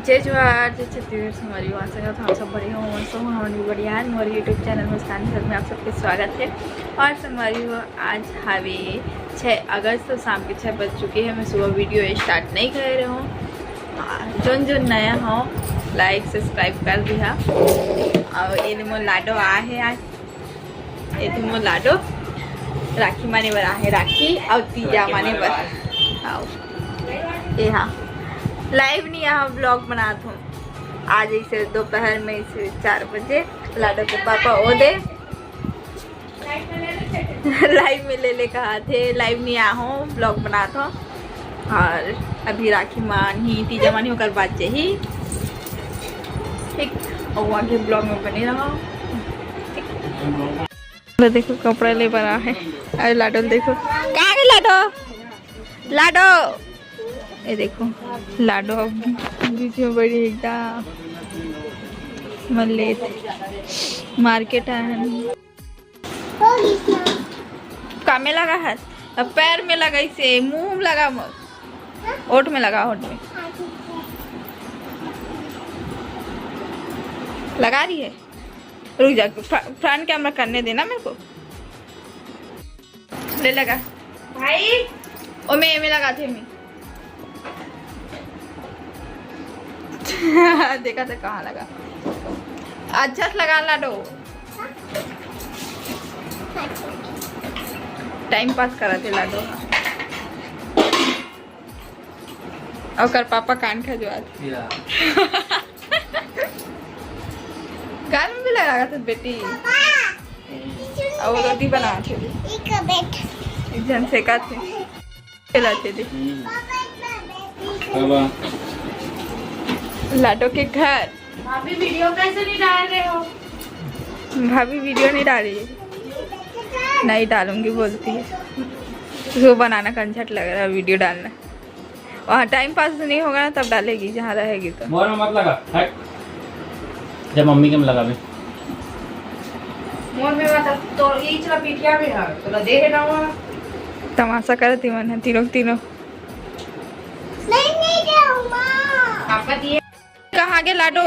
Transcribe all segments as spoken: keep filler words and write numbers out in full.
जय जोहार, जय छत्तीसगढ़ संगवारी हो। आशा करत हव आप सब बढ़िया हो, मस्त हो। हमन भी बढ़िया हन। मोर YouTube चैनल मुस्कान घर में आप सबके स्वागत है। और संगवारी हो, आज हावे छः अगस्त, तो शाम के छः बज चुके हैं। मैं सुबह वीडियो स्टार्ट नहीं करे रहूँ। आ, जोन जोन नया हो, लाइक सब्सक्राइब कर दिहा। और ये मोर लाडो आ है आज, ये तो मोर लाडो राखी माने बर आहे, राखी और तीजा माने बर। आओ, ये हाँ, लाइव नहीं, यहाँ ब्लॉग बनात हूँ आज, इसे दोपहर में, इसे चार बजे। लाडो के पापा ओ दे लाइव में ले ले कहा थे, लाइव नहीं आ हो, ब्लॉग बनात हो। और अभी राखी मानही, तीजा मानही, ओकर बाद जाही। ठीक, और आगे ब्लॉग में बने रहो। ठीक। लो देखो, कपड़ा ले बर आहे। अरे लाडो ल देखो, कहाँ गे लाडो? लाडो, ये देखो, लाडो अब बीच में बड़ी एकदम मल्ले मार्केट आहे। कामे लगा है, अब पैर में लगा, इसे मुंह में लगा, मत ओठ में लगा, ओठ में लगा रही है। रुक जा, फ्रंट कैमरा करने देना मेरे को। ले लगा भाई। ओ मैं, मैं लगा थे मैं। देखा था कहाँ लगा। अच्छा से लगा लाडो। टाइम पास करा थे लाडो। ओकर पापा कान खजुआत। या। कान में भी लगा था बेटी। और रोटी बना थे। एक जन से का थे। खेला थे दे। हम्म। बाबा। लाडो के घर। भाभी, वीडियो कैसे नहीं डाल रहे हो? भाभी वीडियो नहीं डाल रही है। नहीं डालूंगी बोलती है। उसको बनाना कंझट लग रहा है वीडियो डालना। वहाँ टाइम पास नहीं होगा ना, तब डालेगी, जहाँ रहेगी तो। मोर में मत लगा, हट। जब मम्मी के में लगाबे। मोर में मत, तो ई चला पिठिया में है, तो दे है ना वहाँ। तमाशा करत ही मन है, तीनों के तीनों। नहीं, नहीं दे, माँ। आपका दिए। कहाँ गे लाडो?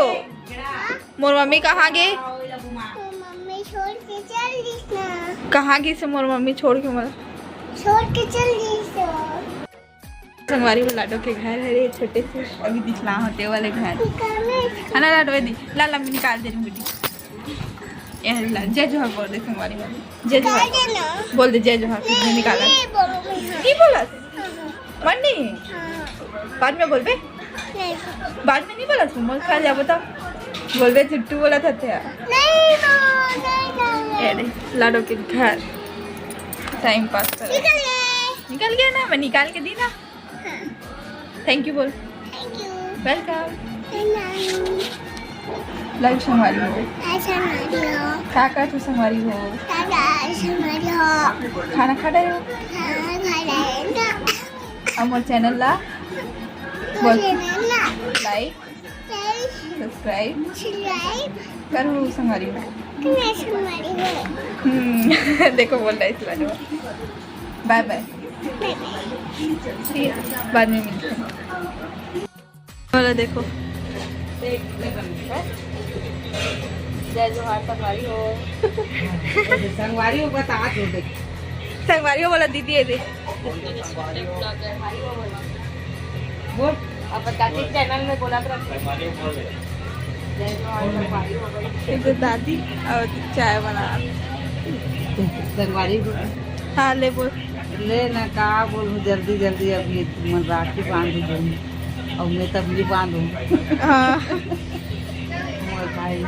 मोर मम्मी कहाँ गे? मम्मी छोड़ के चल दिस ना। कहाँ गिस मोर मम्मी छोड़ के मोला? छोड़ के चल दिस। संगवारी हो, लाडो के घर है रे, छोटे से अभी दिखला होते वाले घर। है ना लाडो? ये दी, ला, ला, मैं निकाल दे रही हूँ बेटी। ये ला, जय जोहार बोल दे संगवारी हो। जय जोहार। निकाल दे ना। बोल दे जय जोहार, फिर मैं निकाला। नहीं बोलूँ मैं, हाँ। नहीं बोला? हाँ, हाँ। मन नहीं? हाँ। बाद में बोलबे? नहीं। बाद में नहीं बोला तू, मोर खा जाबो तो बोलबे, झुट्टू बोला था ते। नहीं, नहीं, नहीं, नहीं। ए रे, लाडो के घर टाइम पास कर। निकल गए। निकल गया ना, मैं निकाल के दी ना। हाँ। थैंक यू बोल। Thank you. Welcome. Welcome. Live संगवारी हो। लाइव संगवारी हो। का का तू संगवारी हो? का का संगवारी हो? खाना खा रहे हो? खाना खा रहे हैं ना। हमर चैनल ला बोल। चैनल ला। लाइक, लाइक, सब्सक्राइब, सब्सक्राइब करू संगवारी हो। करू संगवारी हो। हम्म, देखो बोल रहा है इस बार। बाय बाय। बाय बाय। ठीक है, बाद में मिलते हैं। बोलो देखो। जय जोहार संगवारी हो। संगवारी हो बता दो देख। संगवारी हो बोला दीदी है दे। बोल। अब बताते चैनल में बोला तो। जय जोहार संगवारी हो गई। ये तो दादी और चाय बना। संगवारी हो। हाँ, ले बोल। ले ना, का बोलूं, जल्दी जल्दी अभी मन राखी बांध दूं, और मैं तब नहीं बांधूं। हाँ। मोर भाई।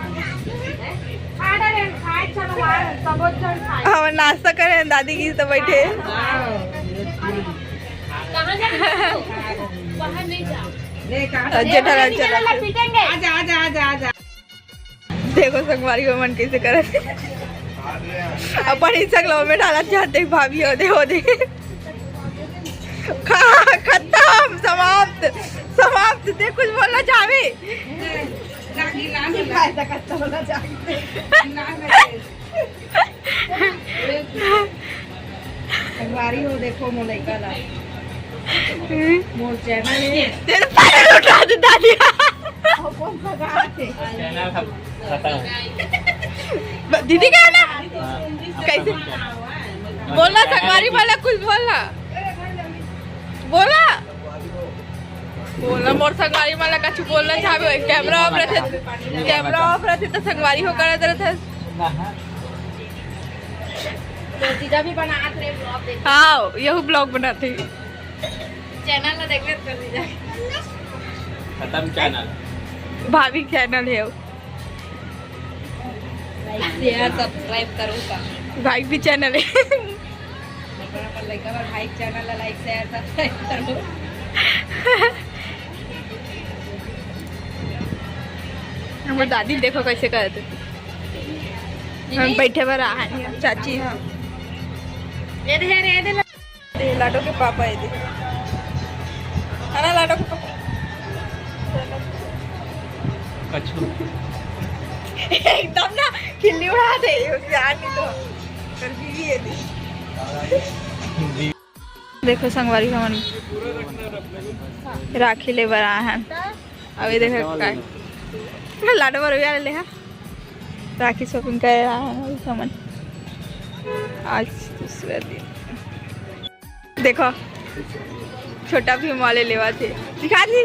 हम नाश्ता करे हैं, दादी की तो बैठे। हाँ। कहाँ जा रहे हो? बाहर नहीं जाओ। ले, कहाँ जेठालाल चला। पीटेंगे। आजा, आजा, आजा, आजा। देखो संगवारी हो मन कैसे करत हे। अपन ही संग लव में डालत जात हे भाभी, हो दे, हो दे। खा-, खत्म, समाप्त, समाप्त। दे कुछ बोलना चाहबे? संगवारी हो देखो मोर लइका ला। मोर चैनल हे। तेरे पैर उठा दे दादी। दीदी का है ना? कैसे? बोलना, संगवारी वाला कुछ बोलना। बोला। बोला, मोर संगवारी वाला कछु बोलना चाहबे, कैमरा ऑफ रहते, कैमरा ऑफ रहते तो संगवारी हो करत रहते। तो जीजा भी बनात रहे vlog, देख। हाँ, यहू vlog बनाते हैं। Channel ला देखबे तो जीजा। खत्म channel। भाभी channel है वो। Like, share, subscribe करो का। भाई भी channel है। अपन, अपन लइका बर भाई channel ला like, share, subscribe करो। हमर दादी देखो कैसे करत हे। हम बैठे बर आए हैं, चाची हम। ये दे, ये दे, ये दे। ये लाडो के पापा है, दे। है ना लाडो के पापा? कछु। एकदम ना खिल्ली उड़ा दे, ये आ नहीं तो। कर दीजिए दे। देखो संगवारी हमन राखी ले बर आए हैं। अभी देखो काय लाडो बर भी आ ले हा। राखी shopping करे आए हैं अभी हमन। आज दूसरा दिन। देखो छोटा भीम वाले लेवा थे। दिखा दी।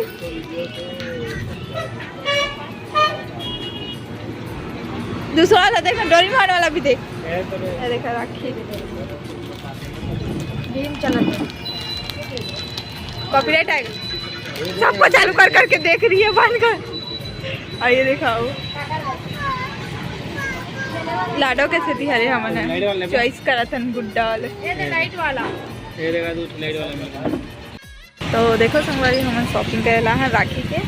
दूसरा वाला देखो, डोरेमोन वाला भी देख। ये देखो राखी। भीम चलत। Copyright आएगा। सबको चालू कर करके देख रही है बंद कर। और ये दिखाओ लाडो के सेती हरे हमन choice करत हन गुड्डा वाले। ये दे लाइट वाला। ये देखा तू लाइट वाला में। तो देखो संगवारी, हमन shopping करे ला है राखी के।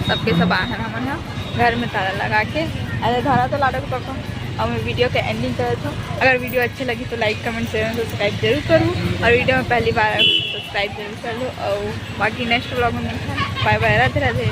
सबके सब आए हैं हमन ह घर में ताला लगा के। अरे धरा तो लाडो के पापा। अब मैं video के ending करत हूँ। अगर video अच्छे लगी तो like, comment, share, subscribe जरूर करूँ। और video में पहली बार आए हो तो subscribe जरूर कर लो। और बाकी next vlog में मिलते हैं। Bye bye, Radhe Radhe.